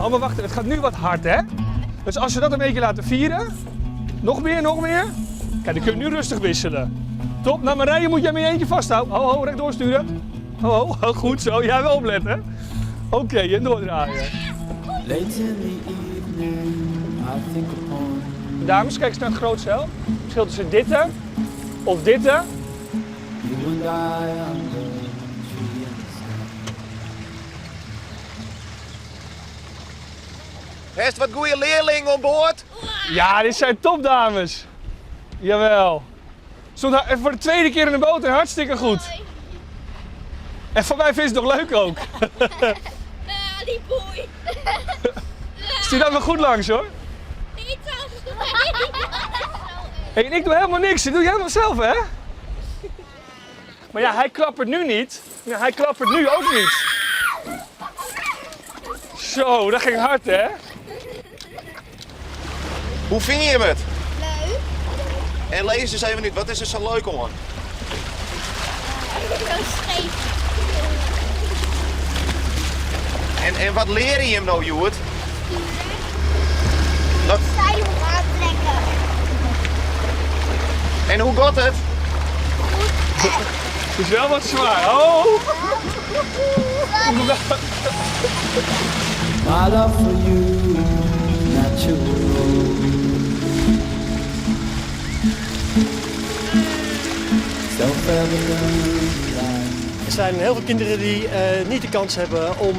Oh, maar wacht, het gaat nu wat hard, hè? Dus als we dat een beetje laten vieren. Nog meer, nog meer. Kijk, dan kun je nu rustig wisselen. Top. Nou, Marije, moet jij met je eentje vasthouden. Ho, ho, recht doorsturen. Ho, ho, goed zo. Jij wel opletten. Oké, okay, en doordraaien. Late in the evening, I think upon Dames, kijk eens naar het grootzeil. Verschil tussen dit of dit. you and I under the tree in the sky. Heeft wat goede leerlingen aan boord? Ja, dit zijn topdames. Jawel. Stond daar even voor de tweede keer in de boot en hartstikke goed. En voor mij vind je het nog leuk ook. Ah, die boei. Stuur dat wel goed langs hoor. Niet zo Hey, en ik doe helemaal niks. Dat doe jij helemaal zelf hè? Maar ja, hij klappert nu niet. Ja, hij klappert nu ook niet. Zo, dat ging hard hè? Hoe vind je hem het? Leuk. En lees eens even niet, wat is er zo leuk om? Zo scheef. En wat leer je hem nou, Joert? Dat, Zij moet aantrekken. en hoe gaat het? Het is wel wat zwaar. Oh! My love for you, natural. Self-evident like Er zijn heel veel kinderen die niet de kans hebben om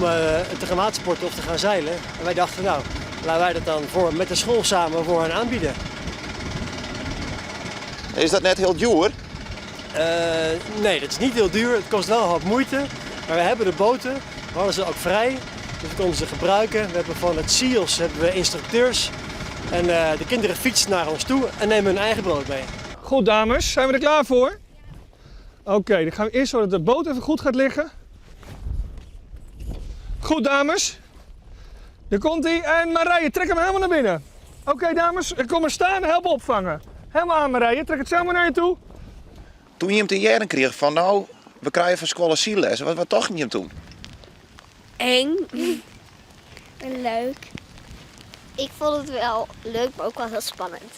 te gaan watersporten of te gaan zeilen. En wij dachten, nou, laten wij dat dan met de school samen voor hen aanbieden. Is dat net heel duur? Nee, dat is niet heel duur. Het kost wel wat moeite. Maar we hebben de boten, we hadden ze ook vrij. Dus we konden ze gebruiken. We hebben van het SIOS hebben we instructeurs. En de kinderen fietsen naar ons toe en nemen hun eigen brood mee. Goed dames, zijn we er klaar voor? Oké, dan gaan we eerst zorgen dat de boot even goed gaat liggen. Goed dames. Daar komt hij. En Marije, trek hem helemaal naar binnen. Oké dames, kom maar staan en help opvangen. Helemaal aan Marije, trek het zelf maar naar je toe. Toen je hem te jaren kreeg van nou, we krijgen van school les. Wat dacht je hem toen? Eng. Leuk. Ik vond het wel leuk, maar ook wel heel spannend.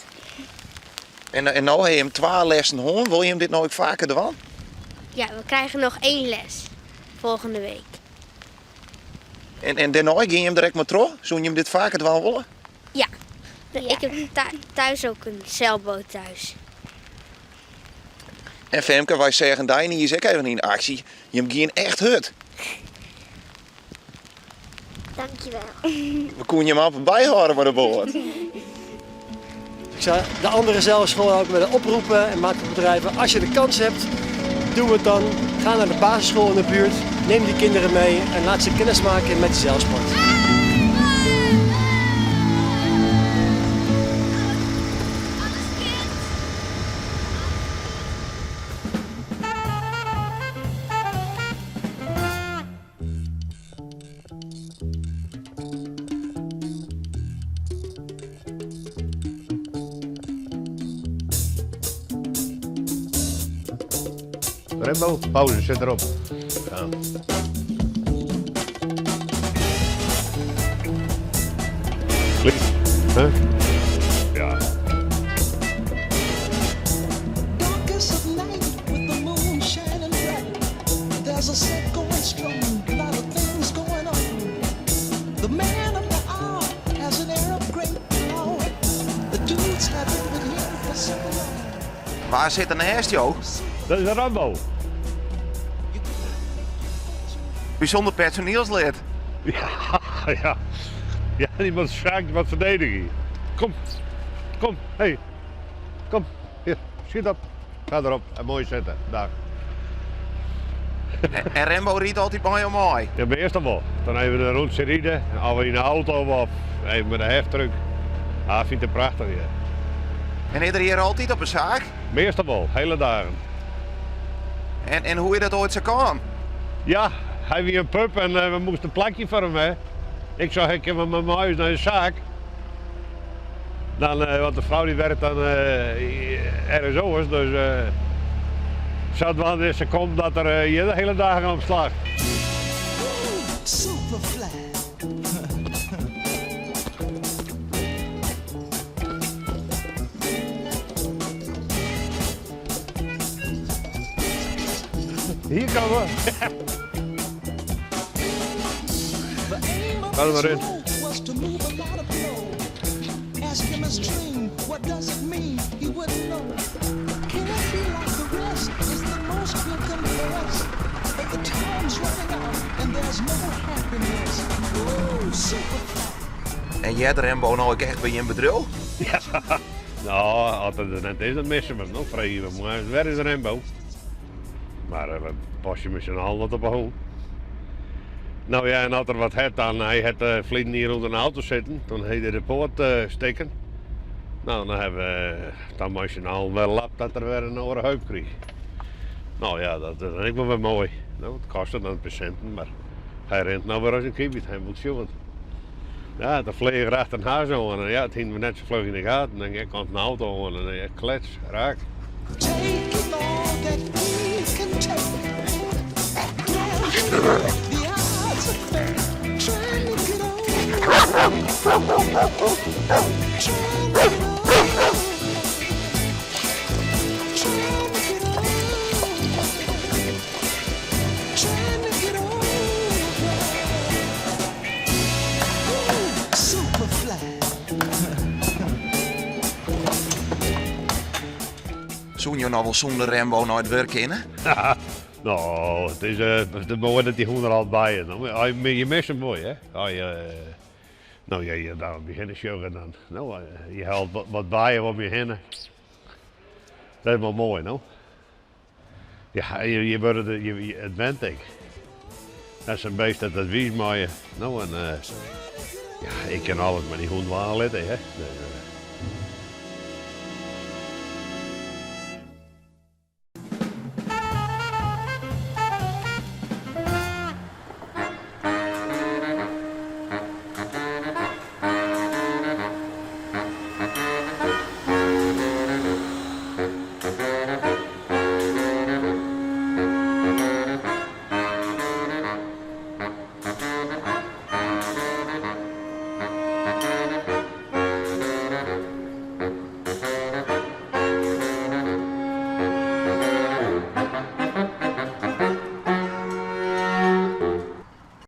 En nou heb je hem 2 lessen hoorn. Wil je hem dit nou ook vaker doen? Ja, we krijgen nog 1 les volgende week. En daarna ging je hem direct maar terug? Zou je hem dit vaker doen willen? Ja. Ik heb thuis ook een zeilboot thuis. En Femke, wij zeggen daar hier is ook even in actie. Je hebt geen echt hut. Dankjewel. We konden je hem amper bijhouden met de boord. Ik zou de andere zeilscholen ook willen oproepen en maatbedrijven. Als je de kans hebt, doe het dan. Ga naar de basisschool in de buurt, neem die kinderen mee en laat ze kennis maken met de zeilsport. Rembo, pauze, zet erop. Ja. Klik. Huh? Ja. Darkest of night with the moon shining bright. There's a set going strong, a lot of things going on. The man of the hour has an air of great power. The dudes have been with him for so long. Waar zit de naast, joh? Dat is de Rambo. Bijzonder personeelslid. Ja, ja. Ja, die moet vaak wat verdedigen. Kom, kom, hey. Kom, hier, schiet op. Ga erop en mooi zetten. Daar. En Rembo riet altijd mooi om mooi. Ja, meestal wel. Dan even een rondje rijden, of in de auto of even met de heftruck. Ah, vindt het prachtig, ja. En is er hier altijd op een zaak? Meestal wel, hele dagen. En hoe is dat ooit zo kwam? Ja, hij wie een pup en we moesten een plakje voor hem, hè. Ik zag, ik heb met mijn huis naar de zaak. Dan, want de vrouw die werkt dan ergens anders, dus zat wel eens ze komt dat er hier de hele dagen op slag. Superfly. Hier komen we. Ga er maar in. Was to move a lot of dough. Ask him his dream, what does it mean? He wouldn't know. Can't be like the rest, is the most he'll confess. But the time's running out and there's no happiness. Ooh, superfly. En heart Rembo no ek echt by jim bedriuw? Ja, no, as er der net is, dan misse we him. No freegje we moarns, wêr is Rembo? Mar we pasje mei syn allen wat op 'e hûn. No ja, en as er wat hat, dan hy hat ferleden jier ûnder in auto sitten, toen hie er de poat stikken. No, dan hawwe we dan mei syn allen wer lapt dat er wer in oare heup krige. No ja, dat is dan ek wol wer moai. No, it kostet dan in pear sinten, mar hy rint no wer as in kiewiet, hy wol sjoen. Ja, dan fleach er achter in haas oan en ja, dat hienen we net sa fluch yn de gaten. En dan komt in auto oan en ja, klets, raak. Taking all that he can take. Gambling the odds of fate. Trying to get over. Trying to get over. Trying to get over. Trying to get over. Ooh, Superfly. Soene jo noch wol sûnder Rembo nei it wurk kinne? No, it is it is moai dat dy hûn der altyd by is. No, je misse him wol, hè. As je, no, je dan om je hinne sjogge, dan, no, je ha al wat bijen om je hinne. Dat is wol moai, no. Ja, je wurde der, it went ek. Dat is in beest dat dat wiis mei je. No, en ja, ik kin alles mei dy hûn dwaan litte, hè. Dus.